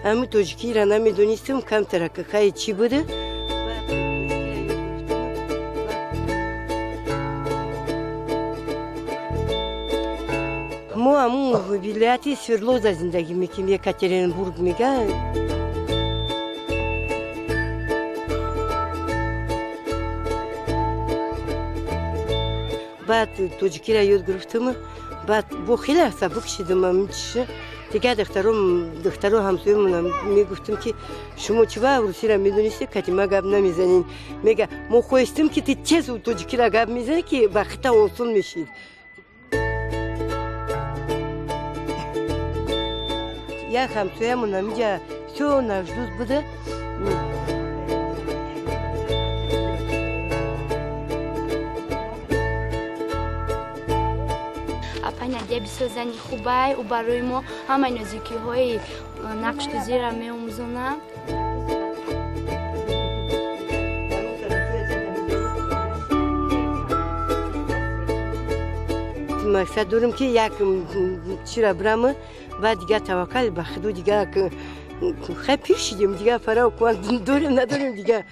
Ҳамин тоҷикиро намедонистам, камтарака хай чӣ буда. Мо ҳамун вилояти Свердловда зиндагӣ мекунем, Екатеринбург мега. Баъд тоҷикиро ёд гирифтам, баъд бо хеле сабук шидам ҳамин чиша. Дигар духтаро ҳамсоямона мегуфтам, ки шумо чӣ ба русиро медонистед, кати ма гап намезанед. Мега, мо хоҳистем, ки ти тез тоҷикиро гап мезанӣ, ки ба хита осон мешид. Як ҳамсоямон ҳамиҷа всё наш дӯст буда. Апай Надия бисёр зани хубай. Ӯ барои мо ҳамаи нозикиҳои нақштузиро меомӯзонад. Мақсад дорем, ки як чира бирама, баъд дигар таваккал ба худо. Дигар хай, пир шидем, дигар фара дорем, надорем дигар.